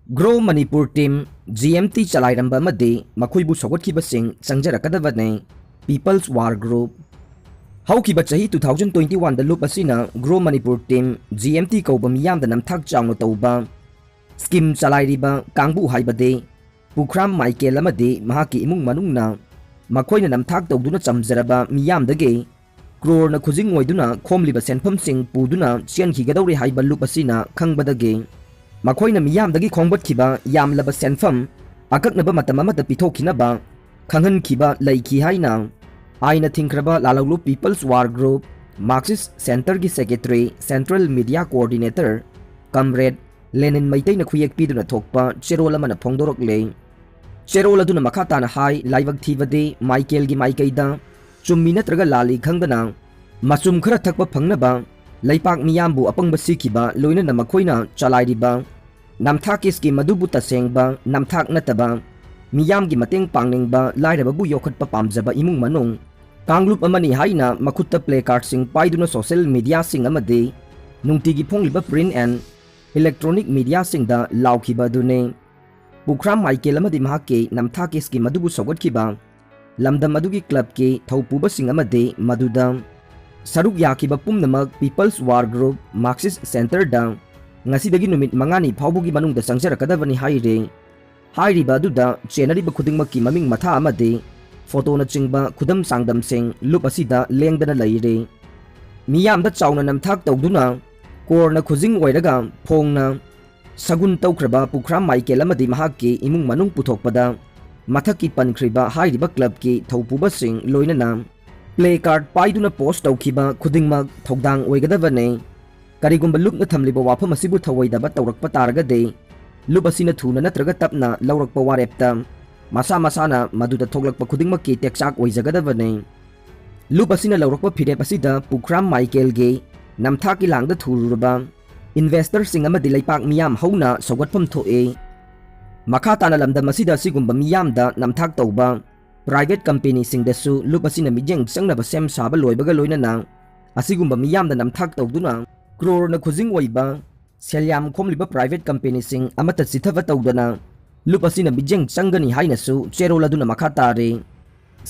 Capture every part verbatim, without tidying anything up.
Grow Manipur Team, G M T ꯆꯂꯥꯏꯔꯝꯕ ꯑꯃꯗꯤ ꯃꯈꯣꯏꯕꯨ ꯁꯧꯒꯠꯈꯤꯕꯁꯤꯡ ꯆꯪꯖꯔꯛꯀꯗꯕꯅꯤ꯫ People's War Group꯫ ꯍꯧꯈꯤꯕ ꯆꯍꯤ two thousand twenty one ꯗ ꯂꯨꯞ ꯑꯁꯤꯅ Grow Manipur Team, G M T ꯀꯧꯕ ꯃꯤꯌꯥꯝꯗ ꯅꯝꯊꯥꯛ ꯆꯥꯎꯅ ꯇꯧꯕ scheme ꯆꯂꯥꯏꯔꯤꯕ ꯀꯥꯡꯕꯨ ꯍꯥꯏꯕꯗꯤ ꯄꯨꯈ꯭ꯔꯥꯝ ꯃꯥꯏꯀꯦꯜ ꯑꯃꯗꯤ ꯃꯍꯥꯛꯀꯤ ꯏꯃꯨꯡ ꯃꯅꯨꯡꯅ ꯃꯈꯣꯏꯅ ꯅꯝꯊꯥꯛ ꯇꯧꯗꯨꯅ ꯆꯝꯖꯔꯕ ꯃꯤꯌꯥꯝꯗꯒꯤ ꯀ꯭ꯔꯣꯔꯅ ꯈꯨꯖꯤꯡ ꯑꯣꯏꯗꯨꯅ ꯈꯣꯝꯂꯤꯕ ꯁꯦꯟꯐꯝꯁꯤꯡ ꯄꯨꯗꯨꯅ ꯆꯦꯟꯈꯤꯒꯗꯧꯔꯦ ꯍꯥꯏꯕ ꯂꯨꯞ ꯑꯁꯤꯅ ꯈꯪꯕꯗꯒꯤ ꯃꯈꯣꯏꯅ ꯃꯤꯌꯥꯝꯗꯒꯤ ꯈꯣꯝꯒꯠꯈꯤꯕ ꯌꯥꯝꯂꯕ ꯁꯦꯟꯐꯝ ꯑꯀꯛꯅꯕ ꯃꯇꯝ ꯑꯃꯗ ꯄꯤꯊꯣꯛꯈꯤꯅꯕ ꯈꯪꯍꯟꯈꯤꯕ ꯂꯩꯈꯤ ꯍꯥꯏꯅ ꯑꯥꯏꯅ ꯊꯤꯡꯈ꯭ꯔꯕ ꯂꯥꯂꯧꯂꯨꯞ People's War Group Marxist Centre ꯒꯤ Secretary, Central Media Coordinator, Comrade ꯂꯦꯅꯤꯟ ꯃꯩꯇꯩꯅ ꯈꯨꯌꯦꯛ ꯄꯤꯗꯨꯅ ꯊꯣꯛꯄ ꯆꯦꯔꯣꯜ ꯑꯃꯅ ꯐꯣꯡꯗꯣꯔꯛꯂꯦ꯫ ꯆꯦꯔꯣꯜ ꯑꯗꯨꯅ ꯃꯈꯥ ꯇꯥꯅ ꯍꯥꯏ, ꯂꯥꯏꯕꯛ ꯊꯤꯕꯗꯤ ꯃꯥꯏꯀꯦꯜꯒꯤ ꯃꯥꯏꯀꯩꯗ ꯆꯨꯝꯃꯤ ꯅꯠꯇ꯭ꯔꯒ ꯂꯥꯜꯂꯤ ꯈꯪꯗꯅ ꯃꯆꯨꯝ ꯈꯔ ꯊꯛꯄ ꯐꯪꯅꯕ ꯂꯩꯄꯥꯛ ꯃꯤꯌꯥꯝꯕꯨ ꯑꯄꯪꯕ ꯁꯤꯈꯤꯕ ꯂꯣꯏꯅꯅ ꯃꯈꯣꯏꯅ ꯆꯂꯥꯏꯔꯤꯕ ꯅꯝꯊꯥꯛꯀꯤ scheme ꯑꯗꯨꯕꯨ ꯇꯁꯦꯡꯕ ꯅꯝꯊꯥꯛ ꯅꯠꯇꯕ ꯃꯤꯌꯥꯝꯒꯤ ꯃꯇꯦꯡ ꯄꯥꯡꯅꯤꯡꯕ ꯂꯥꯏꯔꯕꯕꯨ ꯌꯣꯛꯈꯠꯄ ꯄꯥꯝꯖꯕ ꯏꯃꯨꯡ ꯃꯅꯨꯡ ꯀꯥꯡꯂꯨꯞ ꯑꯃꯅꯤ ꯍꯥꯏꯅ ꯃꯈꯨꯠꯇ placard ꯁꯤꯡ ꯄꯥꯏꯗꯨꯅ social media ꯁꯤꯡ ꯑꯃꯗꯤ ꯅꯨꯡꯇꯤꯒꯤ ꯐꯣꯡꯂꯤꯕ print and electronic media ꯁꯤꯡꯗ ꯂꯥꯎꯈꯤꯕ ꯑꯗꯨꯅꯤ꯫ ꯄꯨꯈ꯭ꯔꯥꯝ ꯃꯥꯏꯀꯦꯜ ꯑꯃꯗꯤ ꯃꯍꯥꯛꯀꯤ ꯅꯝꯊꯥꯛꯀꯤ scheme ꯑꯗꯨꯕꯨ ꯁꯧꯒꯠꯈꯤꯕ ꯂꯝꯗꯝ ꯑꯗꯨꯒꯤ club ꯀꯤ ꯊꯧꯄꯨꯕꯁꯤꯡ ꯑꯃꯗꯤ ꯃꯗꯨꯗ ꯁꯔꯨꯛ ꯌꯥꯈꯤꯕ ꯄꯨꯝꯅꯃꯛ People's War Group Marxist Centre ꯗ ꯉꯁꯤꯗꯒꯤ ꯅꯨꯃꯤꯠ ꯃꯉꯥꯅꯤ ꯐꯥꯎꯕꯒꯤ ꯃꯅꯨꯡꯗ ꯆꯪꯖꯔꯛꯀꯗꯕꯅꯤ ꯍꯥꯏꯔꯤ꯫ ꯍꯥꯏꯔꯤꯕ ꯑꯗꯨꯗ ꯆꯦꯟꯅꯔꯤꯕ ꯈꯨꯗꯤꯡꯃꯛꯀꯤ ꯃꯃꯤꯡ ꯃꯊꯥ ꯑꯃꯗꯤ photo ꯅꯆꯤꯡꯕ ꯈꯨꯗꯝ ꯆꯥꯡꯗꯝꯁꯤꯡ ꯂꯨꯞ ꯑꯁꯤꯗ ꯂꯦꯡꯗꯅ ꯂꯩꯔꯤ꯫ ꯃꯤꯌꯥꯝꯗ ꯆꯥꯎꯅ ꯅꯝꯊꯥꯛ ꯇꯧꯗꯨꯅ ꯀ꯭ꯔꯣꯔꯅ ꯈꯨꯖꯤꯡ ꯑꯣꯏꯔꯒ ꯐꯣꯡꯅ ꯁꯒꯨꯟ ꯇꯧꯈ꯭ꯔꯕ ꯄꯨꯈ꯭ꯔꯥꯝ ꯃꯥꯏꯀꯦꯜ ꯑꯃꯗꯤ ꯃꯍꯥꯛꯀꯤ ꯏꯃꯨꯡ ꯃꯅꯨꯡ ꯄꯨꯊꯣꯛꯄꯗ ꯃꯊꯛꯀꯤ ꯄꯟꯈ꯭ꯔꯤꯕ ꯍꯥꯏꯔꯤꯕ club ꯀꯤ ꯊꯧꯄꯨꯕꯁꯤꯡ ꯂꯣꯏꯅꯅ placard ꯄꯥꯏꯗꯨꯅ post ꯇꯧꯈꯤꯕ ꯈꯨꯗꯤꯡꯃꯛ ꯊꯧꯗꯥꯡ ꯑꯣꯏꯒꯗꯕꯅꯤ꯫ ꯀꯔꯤꯒꯨꯝꯕ ꯂꯨꯞꯅ ꯊꯝꯂꯤꯕ ꯋꯥꯐꯝ ꯑꯁꯤꯕꯨ ꯊꯧꯑꯣꯏꯗꯕ ꯇꯧꯔꯛꯄ ꯇꯥꯔꯒꯗꯤ ꯂꯨꯞ ꯑꯁꯤꯅ ꯊꯨꯅ ꯅꯠꯇ꯭ꯔꯒ ꯇꯞꯅ ꯂꯧꯔꯛꯄ ꯋꯥꯔꯦꯞꯇ ꯃꯁꯥ ꯃꯁꯥꯅ ꯃꯗꯨꯗ ꯊꯣꯛꯂꯛꯄ ꯈꯨꯗꯤꯡꯃꯛꯀꯤ ꯇꯦꯛꯆꯥꯛ ꯑꯣꯏꯖꯒꯗꯕꯅꯤ꯫ ꯂꯨꯞ ꯑꯁꯤꯅ ꯂꯧꯔꯛꯄ ꯐꯤꯔꯦꯞ ꯑꯁꯤꯗ ꯄꯨꯈ꯭ꯔꯥꯝ ꯃꯥꯏꯀꯦꯜꯒꯤ ꯅꯝꯊꯥꯛꯀꯤ ꯂꯥꯡꯗ ꯊꯨꯔꯨꯔꯕ investor ꯁꯤꯡ ꯑꯃꯗꯤ ꯂꯩꯄꯥꯛ ꯃꯤꯌꯥꯝ ꯍꯧꯅ ꯁꯧꯒꯠꯐꯝ ꯊꯣꯛꯏ꯫ ꯃꯈꯥ ꯇꯥꯅ ꯂꯝꯗꯝ ꯑꯁꯤꯗ ꯑꯁꯤꯒꯨꯝꯕ ꯃꯤꯌꯥꯝꯗ ꯅꯝꯊꯥꯛ ꯇꯧꯕ private company ꯁꯤꯡꯗꯁꯨ ꯂꯨꯞ ꯑꯁꯤꯅ ꯃꯤꯠꯌꯦꯡ ꯆꯪꯅꯕ ꯁꯦꯝ ꯁꯥꯕ ꯂꯣꯏꯕꯒ ꯂꯣꯏꯅꯅ ꯑꯁꯤꯒꯨꯝꯕ ꯃꯤꯌꯥꯝꯗ ꯅꯝꯊꯥꯛ ꯇꯧꯗꯨꯅ ꯀ꯭ꯔꯣꯔꯅ ꯈꯨꯖꯤꯡ ꯑꯣꯏꯕ ꯁꯦꯜ ꯌꯥꯝ ꯈꯣꯝꯂꯤꯕ private companyꯁꯤꯡ ꯑꯃꯠꯇ ꯆꯤꯊꯕ ꯇꯧꯗꯅ ꯂꯨꯞ ꯑꯁꯤꯅ ꯃꯤꯠꯌꯦꯡ ꯆꯪꯒꯅꯤ ꯍꯥꯏꯅꯁꯨ ꯆꯦꯔꯣꯜ ꯑꯗꯨꯅ ꯃꯈꯥ ꯇꯥꯔꯤ꯫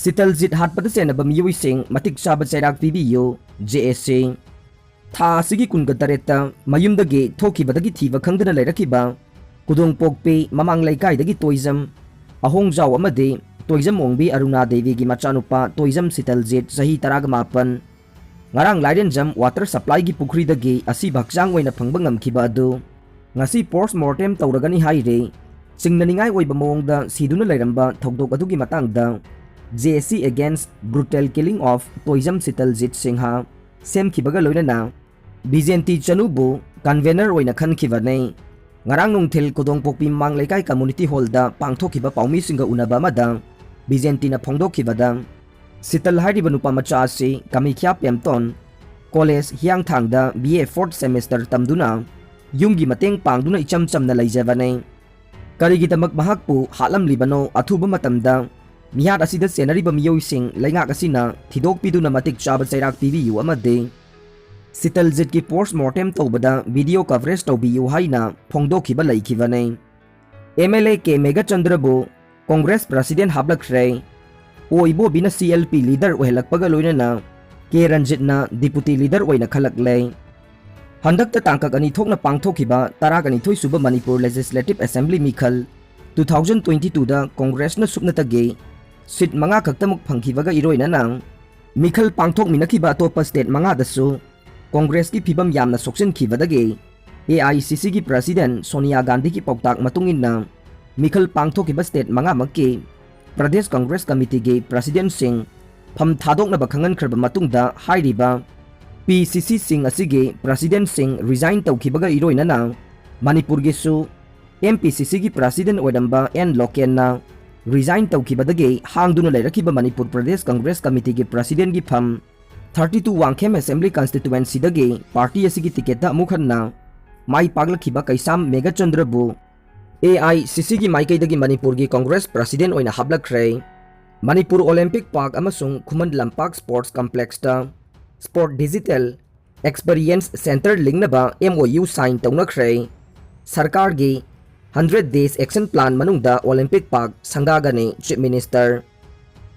ꯁꯤꯇꯜꯖꯤꯠ ꯍꯥꯠꯄꯗ ꯆꯦꯟꯅꯕ ꯃꯤꯑꯣꯏꯁꯤꯡ ꯃꯇꯤꯛ ꯆꯥꯕ ꯆꯩꯔꯥꯛ ꯄꯤꯕꯤꯌꯨ, ꯖꯦ ꯑꯦꯁ ꯁꯤ꯫ ꯊꯥ ꯑꯁꯤꯒꯤ ꯀꯨꯟꯒ ꯇꯔꯦꯠꯇ ꯃꯌꯨꯝꯗꯒꯤ ꯊꯣꯛꯈꯤꯕꯗꯒꯤ ꯊꯤꯕ ꯈꯪꯗꯅ ꯂꯩꯔꯛꯈꯤꯕ ꯀꯨꯗꯣꯡꯄꯣꯛꯄꯤ ꯃꯃꯥꯡ ꯂꯩꯀꯥꯏꯗꯒꯤ ꯇꯣꯏꯖꯝ ꯑꯍꯣꯡꯖꯥꯎ ꯑꯃꯗꯤ ꯇꯣꯏꯖꯝ ꯑꯣꯡꯕꯤ ꯑꯔꯨꯅꯥ ꯗꯦꯕꯤꯒꯤ ꯃꯆꯥꯅꯨꯄꯥ ꯇꯣꯏꯖꯝ ꯁꯤꯇꯜꯖꯤꯠ, ꯆꯍꯤ ꯇꯔꯥꯒ ꯃꯥꯄꯟ, ꯉꯔꯥꯡ ꯂꯥꯏꯔꯦꯟꯖꯝ water supplyꯒꯤ ꯄꯨꯈ꯭ꯔꯤꯗꯒꯤ ꯑꯁꯤꯕ ꯍꯛꯆꯥꯡ ꯑꯣꯏꯅ ꯐꯪꯕ ꯉꯝꯈꯤꯕ ꯑꯗꯨ ꯉꯁꯤ post mortem ꯇꯧꯔꯒꯅꯤ ꯍꯥꯏꯔꯤ꯫ ꯆꯤꯡꯅꯅꯤꯡꯉꯥꯏ ꯑꯣꯏꯕ ꯃꯑꯣꯡꯗ ꯁꯤꯗꯨꯅ ꯂꯩꯔꯝꯕ ꯊꯧꯗꯣꯛ ꯑꯗꯨꯒꯤ ꯃꯇꯥꯡꯗ J A C against brutal killing of Toijam ꯁꯤꯇꯜꯖꯤꯠ Singh ꯁꯦꯝꯈꯤꯕꯒ ꯂꯣꯏꯅꯅ ꯕꯤꯖꯦꯟꯇꯤ ꯆꯅꯨꯕꯨ convener ꯑꯣꯏꯅ ꯈꯟꯈꯤꯕꯅꯤ꯫ ꯉꯔꯥꯡ ꯅꯨꯡꯊꯤꯜ ꯀꯨꯗꯣꯡꯄꯣꯛꯄꯤ ꯃꯃꯥꯡ ꯂꯩꯀꯥꯏ community hallꯗ ꯄꯥꯡꯊꯣꯛꯈꯤꯕ ꯄꯥꯎꯃꯤꯁꯤꯡꯒ ꯎꯅꯕ ꯑꯃꯗ ꯕꯤꯖꯦꯟꯇꯤꯅ ꯐꯣꯡꯗꯣꯛꯈꯤꯕꯗ, ꯁꯤꯇꯜ ꯍꯥꯏꯔꯤꯕ ꯅꯨꯄꯥ ꯃꯆꯥ ꯑꯁꯤ ꯀꯥꯃꯤꯈ꯭ꯌꯥ ꯄꯦꯝꯇꯣꯟ college ꯍꯤꯌꯥꯡꯊꯥꯡꯗ B A fourth semester ꯇꯝꯗꯨꯅ ꯌꯨꯝꯒꯤ ꯃꯇꯦꯡ ꯄꯥꯡꯗꯨꯅ ꯏꯆꯝ ꯆꯝꯅ ꯂꯩꯖꯕꯅꯤ꯫ ꯀꯔꯤꯒꯤꯗꯃꯛ ꯃꯍꯥꯛꯄꯨ ꯍꯥꯠꯂꯝꯂꯤꯕꯅꯣ? ꯑꯊꯨꯕ ꯃꯇꯝꯗ ꯃꯤꯍꯥꯠ ꯑꯁꯤꯗ ꯆꯦꯟꯅꯔꯤꯕ ꯃꯤꯑꯣꯏꯁꯤꯡ ꯂꯩꯉꯥꯛ ꯑꯁꯤꯅ ꯊꯤꯗꯣꯛꯄꯤꯗꯨꯅ ꯃꯇꯤꯛ ꯆꯥꯕ ꯆꯩꯔꯥꯛ ꯄꯤꯕꯤꯌꯨ ꯑꯃꯗꯤ ꯁꯤꯇꯜꯖꯤꯠꯀꯤ post mortem ꯇꯧꯕꯗ video coverage ꯇꯧꯕꯤꯌꯨ ꯍꯥꯏꯅ ꯐꯣꯡꯗꯣꯛꯈꯤꯕ ꯂꯩꯈꯤꯕꯅꯤ꯫ M L A K ꯃꯦꯘꯆꯟꯗ꯭ꯔꯕꯨ Congress president ꯍꯥꯞꯂꯛꯈ꯭ꯔꯦ꯫ ꯑꯣ ꯏꯕꯣꯕꯤꯅ C L P leader ꯑꯣꯏꯍꯜꯂꯛꯄꯒ ꯂꯣꯏꯅꯅ ꯀꯦ ꯔꯟꯖꯤꯠꯅ deputy leader ꯑꯣꯏꯅ ꯈꯜꯂꯛꯂꯦ꯫ ꯍꯟꯗꯛꯇ ꯇꯥꯡꯀꯛ ꯑꯅꯤ ꯊꯣꯛꯅ ꯄꯥꯡꯊꯣꯛꯈꯤꯕ ꯇꯔꯥꯒ ꯅꯤꯊꯣꯏ ꯁꯨꯕ ꯃꯅꯤꯄꯨꯔ Legislative Assembly ꯃꯤꯈꯜ two thousand twenty twoꯗ Congressꯅ ꯁꯨꯞꯅꯇꯒꯤ seat ꯃꯉꯥ ꯈꯛꯇꯃꯛ ꯐꯪꯈꯤꯕꯒ ꯏꯔꯣꯏꯅꯅ ꯃꯤꯈꯜ ꯄꯥꯡꯊꯣꯛꯃꯤꯟꯅꯈꯤꯕ ꯑꯇꯣꯞꯄ state ꯃꯉꯥꯗꯁꯨ Congressꯀꯤ ꯐꯤꯕꯝ ꯌꯥꯝꯅ ꯁꯣꯛꯆꯤꯟꯈꯤꯕꯗꯒꯤ A I C Cꯒꯤ president Sonia ꯒꯥꯟꯙꯤꯒꯤ ꯄꯥꯎꯇꯥꯛ ꯃꯇꯨꯡ ꯏꯟꯅ ꯃꯤꯈꯜ ꯄꯥꯡꯊꯣꯛꯈꯤꯕ state ꯃꯉꯥꯃꯛꯀꯤ Pradesh Congress Committeeꯒꯤ presidentꯁꯤꯡ ꯐꯝ ꯊꯥꯗꯣꯛꯅꯕ ꯈꯪꯍꯟꯈ꯭ꯔꯕ ꯃꯇꯨꯡꯗ ꯍꯥꯏꯔꯤꯕ P C Cꯁꯤꯡ ꯑꯁꯤꯒꯤ presidentꯁꯤꯡ resign ꯇꯧꯈꯤꯕꯒ ꯏꯔꯣꯏꯅꯅ ꯃꯅꯤꯄꯨꯔꯒꯤꯁꯨ M P C Cꯒꯤ president ꯑꯣꯏꯔꯝꯕ N ꯂꯣꯀꯦꯟꯅ resign ꯇꯧꯈꯤꯕꯗꯒꯤ ꯍꯥꯡꯗꯨꯅ ꯂꯩꯔꯛꯈꯤꯕ Manipur Pradesh Congress Committeeꯒꯤ presidentꯒꯤ ꯐꯝ thirty two Wangkhem Assembly Constituencyꯗꯒꯤ party ꯑꯁꯤꯒꯤ ticketꯇ ꯑꯃꯨꯛ ꯍꯟꯅ ꯃꯥꯏ ꯄꯥꯛꯂꯛꯈꯤꯕ ꯀꯩꯁꯥꯝ ꯃꯦꯘꯆꯟꯗ꯭ꯔꯕꯨ A I C Cꯒꯤ ꯃꯥꯏꯀꯩꯗꯒꯤ ꯃꯅꯤꯄꯨꯔꯒꯤ Congress president ꯑꯣꯏꯅ ꯍꯥꯞꯂꯛꯈ꯭ꯔꯦ꯫ ꯃꯅꯤꯄꯨꯔ Olympic Park ꯑꯃꯁꯨꯡ Khuman Lampak Sports Complexꯇ Sport Digital Experience Center ꯂꯤꯡꯅꯕ M O U sign ꯇꯧꯅꯈ꯭ꯔꯦ꯫ ꯁꯔꯀꯥꯔꯒꯤ hundred days action plan ꯃꯅꯨꯡꯗ Olympic Park ꯁꯪꯒꯥꯒꯅꯤ꯫ Chief Minister꯫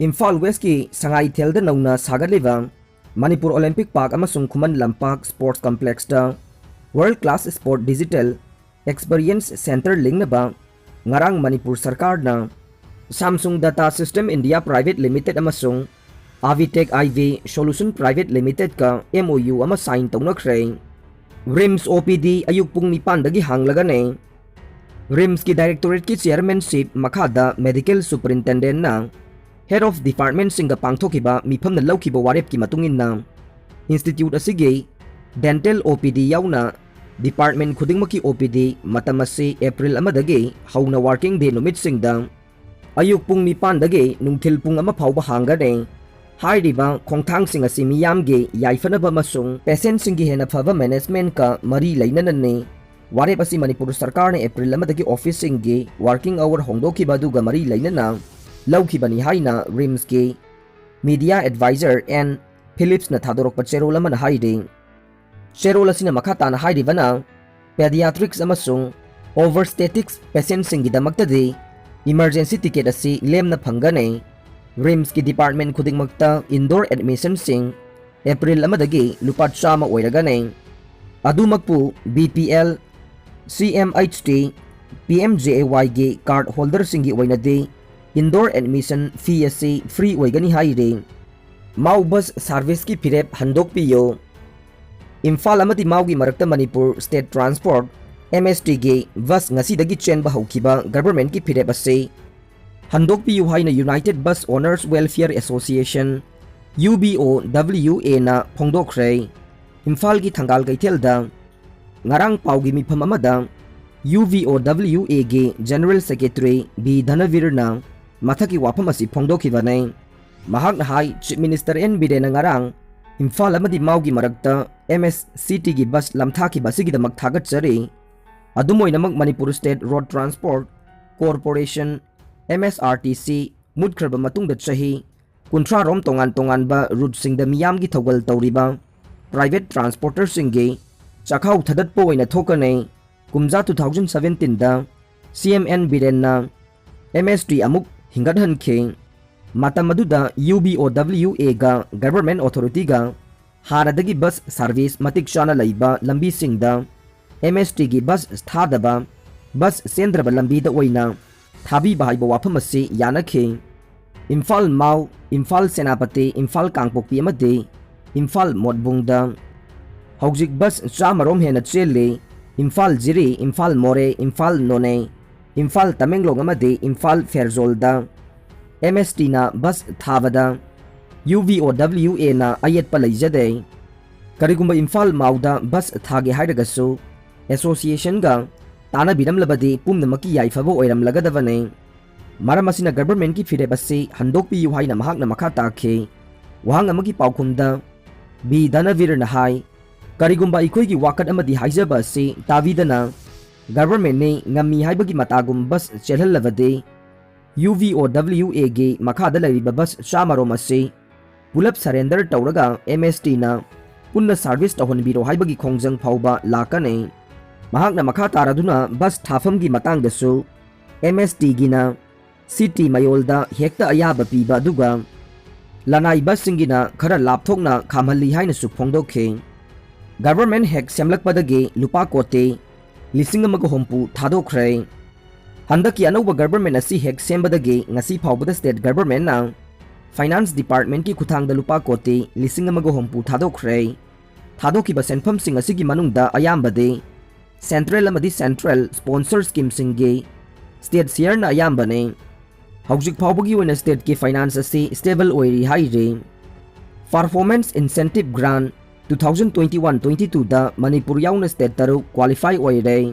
Imphal Westꯀꯤ ꯁꯉꯥꯏꯊꯦꯜꯗ ꯅꯧꯅ ꯁꯥꯒꯠꯂꯤꯕ ꯃꯅꯤꯄꯨꯔ Olympic Park ꯑꯃꯁꯨꯡ Khuman Lampak Sports Complexꯇ World Class Sport Digital Experience Center ꯂꯤꯡꯅꯕ ꯉꯔꯥꯡ ꯃꯅꯤꯄꯨꯔ ꯁꯔꯀꯥꯔꯅ Samsung Data System India Private Limited ꯑꯃꯁꯨꯡ Avitech I V Solution Private Limitedꯀ M O U ꯑꯃ sign ꯇꯧꯅꯈ꯭ꯔꯦ꯫ RIMS O P D ꯑꯌꯨꯛ ꯄꯨꯡ ꯅꯤꯄꯥꯟꯗꯒꯤ ꯍꯥꯡꯂꯒꯅꯤ꯫ RIMSꯀꯤ Directorateꯀꯤ Chairmanship ꯃꯈꯥꯗ Medical Superintendentꯅ Head of Departmentꯁꯤꯡꯒ ꯄꯥꯡꯊꯣꯛꯈꯤꯕ ꯃꯤꯐꯝꯅ ꯂꯧꯈꯤꯕ ꯋꯥꯔꯦꯞꯀꯤ ꯃꯇꯨꯡ ꯏꯟꯅ, Institute ꯑꯁꯤꯒꯤ Dental O P D ꯌꯥꯎꯅ department ꯈꯨꯗꯤꯡꯃꯛꯀꯤ O P D ꯃꯇꯝ ꯑꯁꯤ April ꯑꯃꯗꯒꯤ ꯍꯧꯅ working day ꯅꯨꯃꯤꯠꯁꯤꯡꯗ ꯑꯌꯨꯛ ꯄꯨꯡ ꯅꯤꯄꯥꯟꯗꯒꯤ ꯅꯨꯡꯊꯤꯜ ꯄꯨꯡ ꯑꯃ ꯐꯥꯎꯕ ꯍꯥꯡꯒꯅꯤ꯫ ꯍꯥꯏꯔꯤꯕ ꯈꯣꯡꯊꯥꯡꯁꯤꯡ ꯑꯁꯤ ꯃꯤꯌꯥꯝꯒꯤ ꯌꯥꯏꯐꯅꯕ ꯑꯃꯁꯨꯡ patientꯁꯤꯡꯒꯤ ꯍꯦꯟꯅ ꯐꯕ managementꯀ ꯃꯔꯤ ꯂꯩꯅꯅꯅꯤ꯫ ꯋꯥꯔꯦꯞ ꯑꯁꯤ ꯃꯅꯤꯄꯨꯔ ꯁꯔꯀꯥꯔꯅ April ꯑꯃꯗꯒꯤ officeꯁꯤꯡꯒꯤ working hour ꯍꯣꯡꯗꯣꯛꯈꯤꯕ ꯑꯗꯨꯒ ꯃꯔꯤ ꯂꯩꯅꯅ ꯂꯧꯈꯤꯕꯅꯤ ꯍꯥꯏꯅ RIMSꯀꯤ Media Advisor N Phillipsꯅ ꯊꯥꯗꯣꯔꯛꯄ ꯆꯦꯔꯣꯜ ꯑꯃꯅ ꯍꯥꯏꯔꯤ꯫ ꯆꯦꯔꯣꯜ ꯑꯁꯤꯅ ꯃꯈꯥ ꯇꯥꯅ ꯍꯥꯏꯔꯤꯕꯅ, Pediatrics ꯑꯃꯁꯨꯡ Obstetrics patientꯁꯤꯡꯒꯤꯗꯃꯛꯇꯗꯤ emergency ticket ꯑꯁꯤ ꯂꯦꯝꯅ ꯐꯪꯒꯅꯤ꯫ RIMSꯀꯤ department ꯈꯨꯗꯤꯡꯃꯛꯇ indoor admissionꯁꯤꯡ April ꯑꯃꯗꯒꯤ ꯂꯨꯄꯥ ꯆꯥꯝꯃ ꯑꯣꯏꯔꯒꯅꯤ꯫ ꯑꯗꯨꯃꯛꯄꯨ B P L, C M H T, P M J A Yꯒꯤ card holderꯁꯤꯡꯒꯤ ꯑꯣꯏꯅꯗꯤ indoor admission fee ꯑꯁꯤ free ꯑꯣꯏꯒꯅꯤ ꯍꯥꯏꯔꯤ꯫ ꯃꯥꯎ bus serviceꯀꯤ ꯐꯤꯔꯦꯞ ꯍꯟꯗꯣꯛꯄꯤꯌꯨ꯫ ꯏꯝꯐꯥꯜ ꯑꯃꯗꯤ ꯃꯥꯎꯒꯤ ꯃꯔꯛꯇ Manipur State Transport, M S Tꯒꯤ bus ꯉꯁꯤꯗꯒꯤ ꯆꯦꯟꯕ ꯍꯧꯈꯤꯕ governmentꯀꯤ ꯐꯤꯔꯦꯞ ꯑꯁꯤ ꯍꯟꯗꯣꯛꯄꯤꯌꯨ ꯍꯥꯏꯅ United Bus Owners Welfare Association, U B O W Aꯅ ꯐꯣꯡꯗꯣꯛꯈ꯭ꯔꯦ꯫ ꯏꯝꯐꯥꯜꯒꯤ ꯊꯪꯒꯥꯜ ꯀꯩꯊꯦꯜꯗ ꯉꯔꯥꯡ ꯄꯥꯎꯒꯤ ꯃꯤꯐꯝ ꯑꯃꯗ U V O W Aꯒꯤ General Secretary B ꯙꯅꯕꯤꯔꯅ ꯃꯊꯛꯀꯤ ꯋꯥꯐꯝ ꯑꯁꯤ ꯐꯣꯡꯗꯣꯛꯈꯤꯕꯅꯤ꯫ ꯃꯍꯥꯛꯅ ꯍꯥꯏ, Chief Minister N ꯕꯤꯔꯦꯟꯅ ꯉꯔꯥꯡ ꯏꯝꯐꯥꯜ ꯑꯃꯗꯤ ꯃꯥꯎꯒꯤ ꯃꯔꯛꯇ M S C Tꯒꯤ bus ꯂꯝꯊꯥꯈꯤꯕ ꯑꯁꯤꯒꯤꯗꯃꯛ ꯊꯥꯒꯠꯆꯔꯤ꯫ ꯑꯗꯨꯝ ꯑꯣꯏꯅꯃꯛ, Manipur State Road Transport Corporation, M S R T C, ꯃꯨꯠꯈ꯭ꯔꯕ ꯃꯇꯨꯡꯗ ꯆꯍꯤ ꯀꯨꯟꯊ꯭ꯔꯥ ꯔꯣꯝ ꯇꯣꯉꯥꯟ ꯇꯣꯉꯥꯟꯕ routeꯁꯤꯡꯗ ꯃꯤꯌꯥꯝꯒꯤ ꯊꯧꯒꯜ ꯇꯧꯔꯤꯕ private transporterꯁꯤꯡꯒꯤ ꯆꯥꯛꯈꯥꯎ ꯊꯗꯠꯄ ꯑꯣꯏꯅ ꯊꯣꯛꯀꯅꯤ꯫ ꯀꯨꯝꯖꯥ two thousand seventeenꯗ C M N ꯕꯤꯔꯦꯟꯅ M S T ꯑꯃꯨꯛ ꯍꯤꯡꯒꯠꯍꯟꯈꯤ꯫ ꯃꯇꯝ ꯑꯗꯨꯗ UVOWAꯒ Government Authorityꯒ ꯍꯥꯟꯅꯗꯒꯤ bus service ꯃꯇꯤꯛ ꯆꯥꯅ ꯂꯩꯕ ꯂꯝꯕꯤꯁꯤꯡꯗ M S Tꯒꯤ bus ꯊꯥꯗꯕ, bus ꯆꯦꯟꯗ꯭ꯔꯕ ꯂꯝꯕꯤꯗ ꯑꯣꯏꯅ ꯊꯥꯕꯤꯕ ꯍꯥꯏꯕ ꯋꯥꯐꯝ ꯑꯁꯤ ꯌꯥꯅꯈꯤ꯫ ꯏꯝꯐꯥꯜ ꯃꯥꯎ, ꯏꯝꯐꯥꯜ ꯁꯦꯅꯥꯄꯇꯤ, ꯏꯝꯐꯥꯜ ꯀꯥꯡꯄꯣꯛꯄꯤ ꯑꯃꯗꯤ ꯏꯝꯐꯥꯜ ꯃꯣꯠꯕꯨꯡꯗ ꯍꯧꯖꯤꯛ bus ꯆꯥꯝꯃꯔꯣꯝ ꯍꯦꯟꯅ ꯆꯦꯜꯂꯤ꯫ ꯏꯝꯐꯥꯜ ꯖꯤꯔꯤ, ꯏꯝꯐꯥꯜ ꯃꯣꯔꯦ, ꯏꯝꯐꯥꯜ ꯅꯣꯅꯦ, ꯏꯝꯐꯥꯜ ꯇꯃꯦꯡꯂꯣꯡ ꯑꯃꯗꯤ ꯏꯝꯐꯥꯜ ꯐꯦꯔꯖꯣꯜꯗ M S Tꯅ bus ꯊꯥꯕꯗ UVOWAꯅ ꯑꯌꯦꯠꯄ ꯂꯩꯖꯗꯦ꯫ ꯀꯔꯤꯒꯨꯝꯕ ꯏꯝꯐꯥꯜ ꯃꯥꯎꯗ bus ꯊꯥꯒꯦ ꯍꯥꯏꯔꯒꯁꯨ associationꯒ ꯇꯥꯟꯅꯕꯤꯔꯝꯂꯕꯗꯤ ꯄꯨꯝꯅꯃꯛꯀꯤ ꯌꯥꯏꯐꯕ ꯑꯣꯏꯔꯝꯂꯒꯗꯕꯅꯤ꯫ ꯃꯔꯝ ꯑꯁꯤꯅ governmentꯀꯤ ꯐꯤꯔꯦꯞ ꯑꯁꯤ ꯍꯟꯗꯣꯛꯄꯤꯌꯨ ꯍꯥꯏꯅ ꯃꯍꯥꯛꯅ ꯃꯈꯥ ꯇꯥꯈꯤ꯫ ꯋꯥꯍꯪ ꯑꯃꯒꯤ ꯄꯥꯎꯈꯨꯝꯗ ꯕꯤ ꯙꯅꯕꯤꯔꯅ ꯍꯥꯏ, ꯀꯔꯤꯒꯨꯝꯕ ꯑꯩꯈꯣꯏꯒꯤ ꯋꯥꯀꯠ ꯑꯃꯗꯤ ꯍꯥꯏꯖꯕ ꯑꯁꯤ ꯇꯥꯕꯤꯗꯅ governmentꯅꯤ ꯉꯝꯃꯤ ꯍꯥꯏꯕꯒꯤ ꯃꯇꯥꯒꯨꯝ bus ꯆꯦꯜꯍꯜꯂꯕꯗꯤ UVOWAꯒꯤ ꯃꯈꯥꯗ ꯂꯩꯔꯤꯕ bus ꯆꯥꯝꯃꯔꯣꯝ ꯑꯁꯤ ꯄꯨꯂꯞ surrender ꯇꯧꯔꯒ M S Tꯅ ꯄꯨꯟꯅ service ꯇꯧꯍꯟꯕꯤꯔꯣ ꯍꯥꯏꯕꯒꯤ ꯈꯣꯡꯖꯪ ꯐꯥꯎꯕ ꯂꯥꯛꯀꯅꯤ꯫ ꯃꯍꯥꯛꯅ ꯃꯈꯥ ꯇꯥꯔꯗꯨꯅ bus ꯊꯥꯐꯝꯒꯤ ꯃꯇꯥꯡꯗꯁꯨ M S Tꯒꯤꯅ city ꯃꯌꯣꯜꯗ ꯍꯦꯛꯇ ꯑꯌꯥꯕ ꯄꯤꯕ ꯑꯗꯨꯒ ꯂꯅꯥꯏ busꯁꯤꯡꯒꯤꯅ ꯈꯔ ꯂꯥꯞꯊꯣꯛꯅ ꯈꯥꯝꯍꯜꯂꯤ ꯍꯥꯏꯅꯁꯨ ꯐꯣꯡꯗꯣꯛꯈꯤ꯫ Government ꯍꯦꯛ ꯁꯦꯝꯂꯛꯄꯗꯒꯤ ꯂꯨꯄꯥ ꯀꯣꯇꯤ ꯂꯤꯁꯤꯡ ꯑꯃꯒ ꯍꯨꯝꯐꯨ ꯊꯥꯗꯣꯛꯈ꯭ꯔꯦ꯫ ꯍꯟꯗꯛꯀꯤ ꯑꯅꯧꯕ government ꯑꯁꯤ ꯍꯦꯛ ꯁꯦꯝꯕꯗꯒꯤ ꯉꯁꯤ ꯐꯥꯎꯕꯗ state governmentꯅ finance departmentꯀꯤ ꯈꯨꯠꯊꯥꯡꯗ ꯂꯨꯄꯥ ꯀꯣꯇꯤ ꯂꯤꯁꯤꯡ ꯑꯃꯒ ꯍꯨꯝꯐꯨ ꯊꯥꯗꯣꯛꯈ꯭ꯔꯦ꯫ ꯊꯥꯗꯣꯛꯈꯤꯕ ꯁꯦꯟꯐꯝꯁꯤꯡ ꯑꯁꯤꯒꯤ ꯃꯅꯨꯡꯗ ꯑꯌꯥꯝꯕꯗꯤ central ꯑꯃꯗꯤ central sponsor schemeꯁꯤꯡꯒꯤ state shareꯅ ꯑꯌꯥꯝꯕꯅꯤ꯫ ꯍꯧꯖꯤꯛ ꯐꯥꯎꯕꯒꯤ ꯑꯣꯏꯅ stateꯀꯤ finance ꯑꯁꯤ stable ꯑꯣꯏꯔꯤ ꯍꯥꯏꯔꯤ꯫ Performance Incentive Grant two thousand twenty-one twenty-twoꯗ Manipur ꯌꯥꯎꯅ state ꯇꯔꯨꯛ qualify ꯑꯣꯏꯔꯦ꯫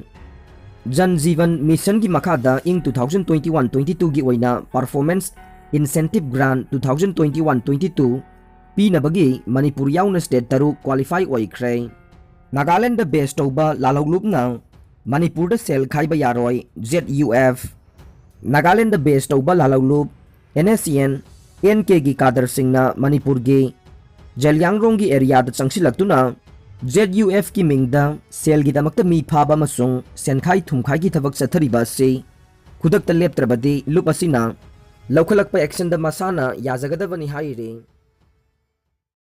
Jal Jeevan Missionꯒꯤ ꯃꯈꯥꯗ ꯏꯪ two thousand twenty-one twenty-twoꯒꯤ ꯑꯣꯏꯅ Performance Incentive Grant two thousand twenty-one twenty-two ꯄꯤꯅꯕꯒꯤ Manipur ꯌꯥꯎꯅ state ꯇꯔꯨꯛ qualify ꯑꯣꯏꯈ꯭ꯔꯦ꯫ ꯅꯥꯒꯥꯂꯦꯟꯗ base ꯇꯧꯕ ꯂꯥꯜꯍꯧꯂꯨꯞꯅ ꯃꯅꯤꯄꯨꯔꯗ ꯁꯦꯜ ꯈꯥꯏꯕ ꯌꯥꯔꯣꯏ, ZUF꯫ ꯅꯥꯒꯥꯂꯦꯟꯗ base ꯇꯧꯕ ꯂꯥꯜꯍꯧꯂꯨꯞ NSCN NKꯒꯤ cadreꯁꯤꯡꯅ ꯃꯅꯤꯄꯨꯔꯒꯤ ꯖꯦꯂꯤꯌꯥꯡꯔꯣꯡꯒꯤ ꯑꯦꯔꯤꯌꯥꯗ ꯆꯪꯁꯤꯜꯂꯛꯇꯨꯅ ꯖꯦꯠ ꯌꯨ ꯑꯦꯐꯀꯤ ꯃꯤꯡꯗ ꯁꯦꯜꯒꯤꯗꯃꯛꯇ ꯃꯤ ꯐꯥꯕ ꯑꯃꯁꯨꯡ ꯁꯦꯟꯈꯥꯏ ꯊꯨꯝꯈꯥꯏꯒꯤ ꯊꯕꯛ ꯆꯠꯊꯔꯤꯕ ꯑꯁꯤ ꯈꯨꯗꯛꯇ ꯂꯦꯞꯇ꯭ꯔꯕꯗꯤ ꯂꯨꯞ ꯑꯁꯤꯅ ꯂꯧꯈꯠꯂꯛꯄ ꯑꯦꯛꯁꯟꯗ ꯃꯁꯥꯅ ꯌꯥꯖꯒꯗꯕꯅꯤ ꯍꯥꯏꯔꯤ꯫